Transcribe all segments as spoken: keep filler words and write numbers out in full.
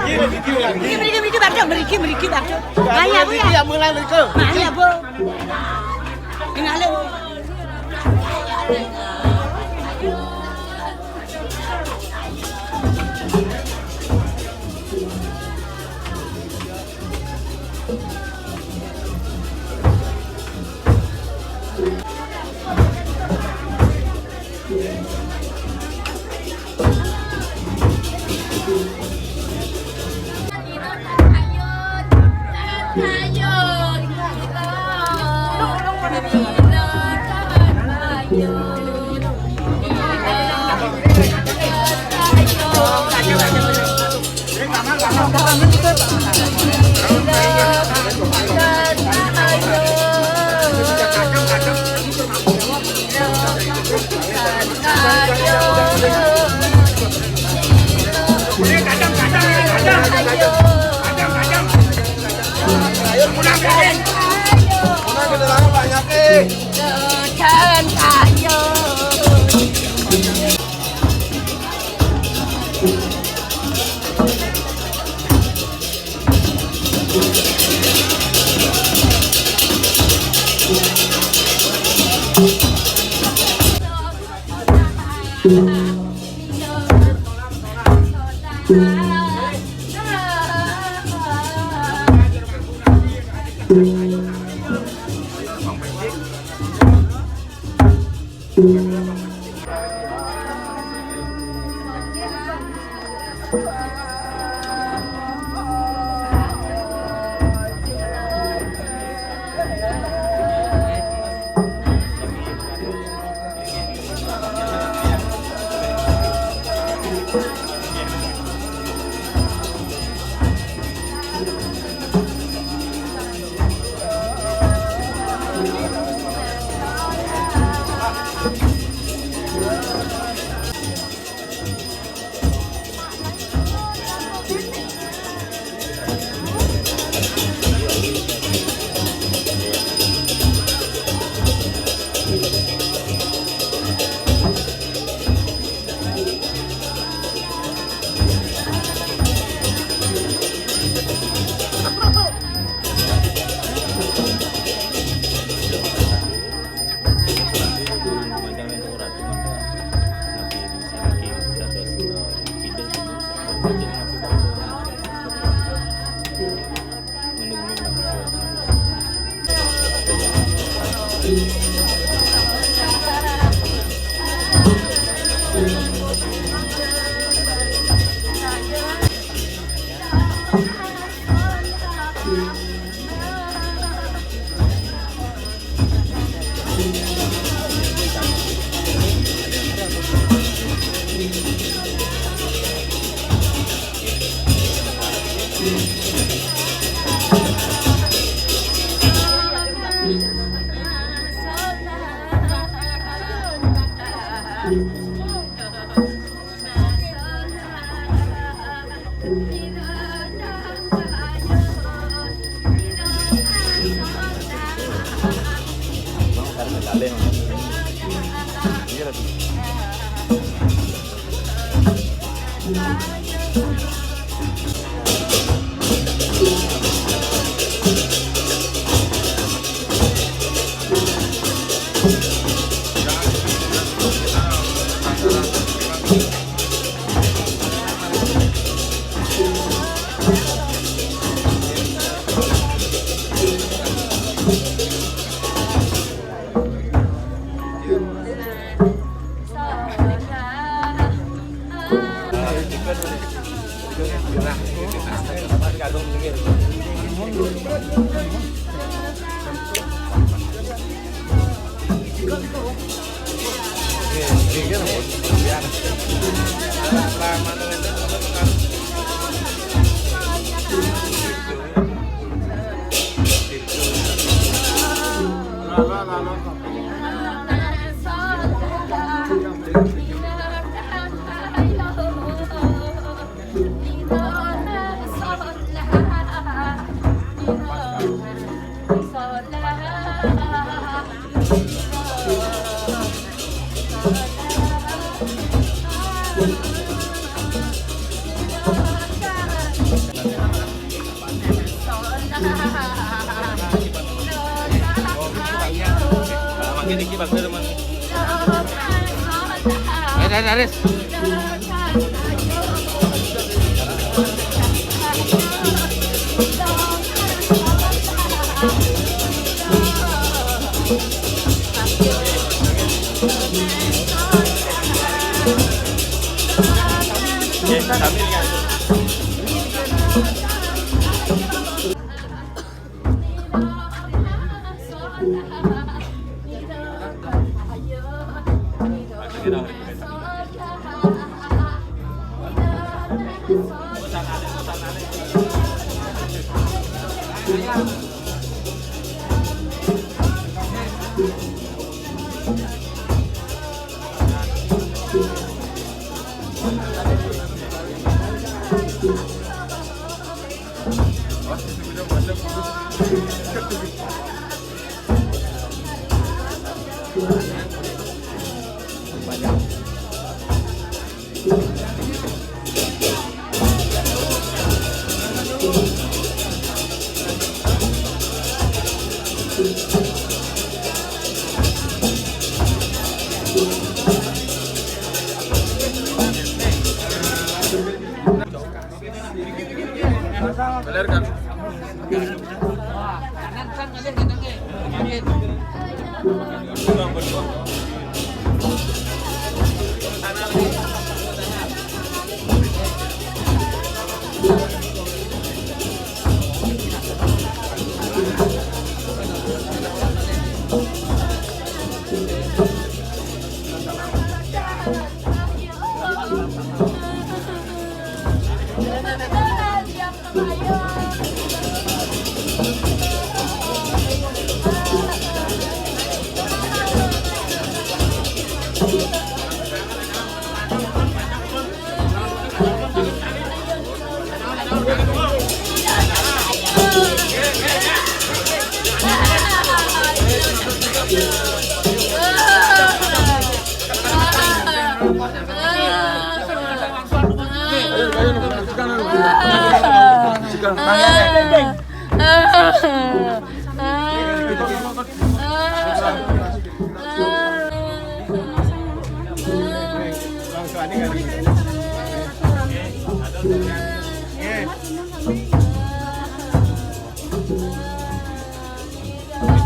Mriki, mriki, mriki, Pak Cok, mriki, mriki, Pak Cok. Ayo, Bu, ya. Ayo, Bu. Ini ngalir.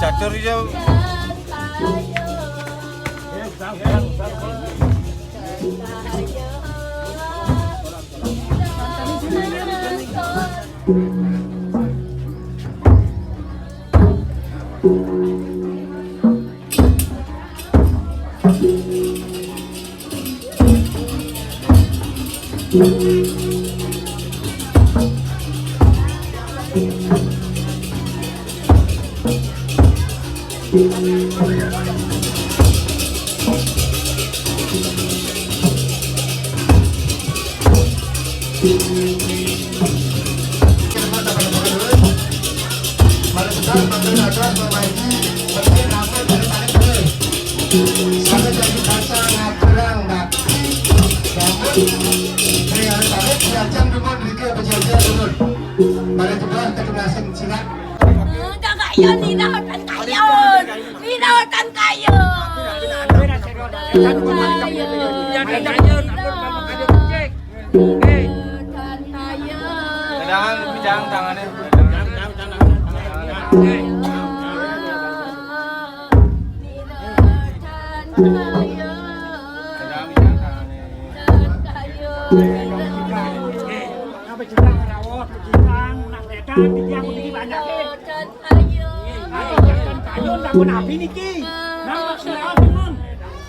Catur hijau. Kakak Yon, Nina Hutan Kayun. Nina Hutan Kayun. Hutan Kayun. Hutan Kayun. Jangan, jangan tangannya. Nina Hutan Kayun. Hutan Kayun. Apa cerita rawat, cerita nak datang, dia aku ini banyak. Ayo. Ayo, Tan Kayun, lagu nabi niki? Nah, sira, Nun.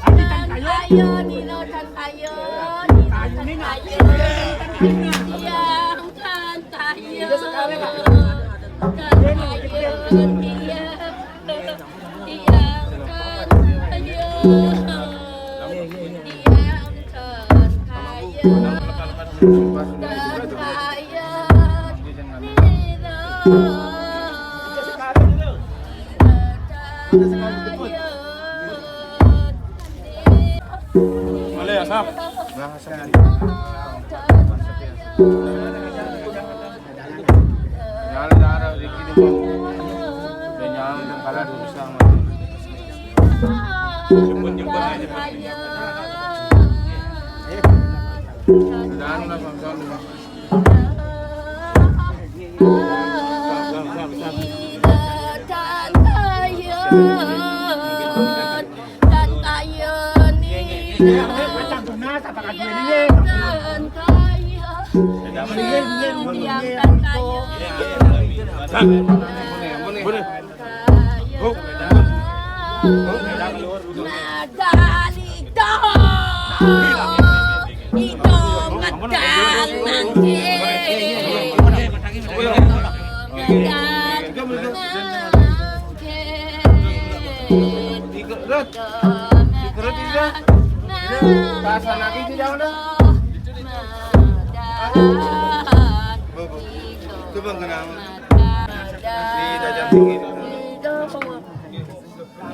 Adi Tan Kayun. Ayo, Nino Tan Kayun. Kayun ini nabi? Tan Kayun. Tiang Tan Kayun. Tan Kayun, iya. Tiang Tan Kayun. Tiang Tan Kayun. Tan Kayun. Boleh ya, Sam? Jangan, jangan, Riki di bawah. Udah jangan, udah kalah dulu sama. Jemput, jemput aja, Pak. Udah, udah, Sam, Sam, Sam. Ida medal nangke. Ida medal nangke. Ida medal nangke. Coba kenal. Di dajang tinggi.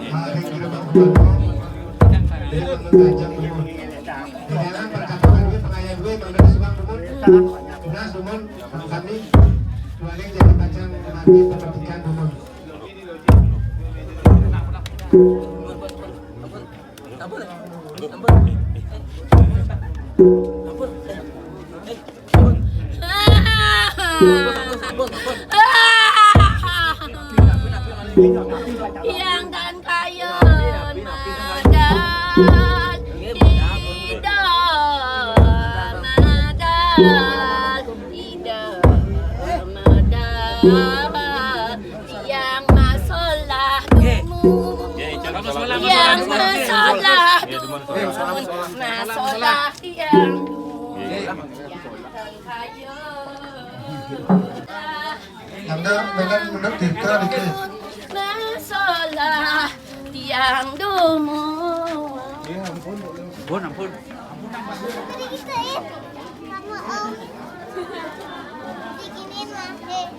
Hari Kirabang Kepala, jadi menurut ajak dulu. Di dalam percaturan gue, pengayaan gue, mengenai suang dulu. Tunas dulu, kami, keluarga jadi pacar, kami perhatikan dulu. Yang kan kayon madan, ida madan, ida madan. Yang masalah dumun, yang masalah dumun, masalah yang dumun. Anda dengan menurut Tirta dikit. Masalah tiang dumun. Ampun, ampun. Tadi kita, eh, sama Om. Bikinin lah, eh.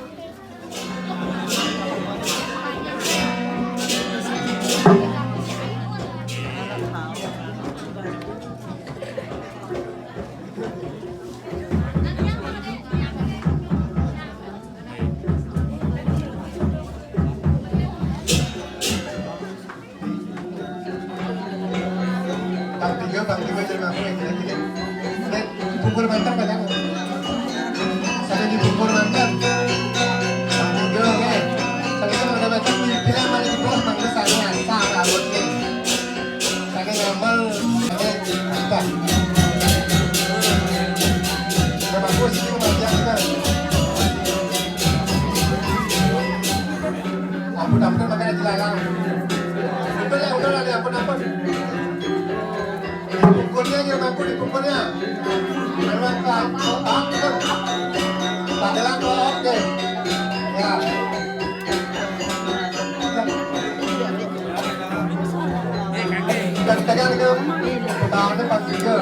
Bang Tiga, Bang Tiga, jangan aku yang gini-gini. Dek, dipukul mantan, Bang. Sampai dipukul mantan. Bang Tiga, oke. Sampai itu udah mantan, bilang mana di bawah, Bang, ke sana, sama abotnya. Pakai ngambel, pakai apa? Udah bagus, ini kematian kita. Ampun, ampun, pakai aja lalang. Udah lah, udah lah, ampun, ampun. Dipukulnya aja, ampun, dipukulnya. Aduh, Pak, Pak, Pak. Pakai lalang, oke. Ya. Pegang, pegang, pegang. Tangannya pas juga.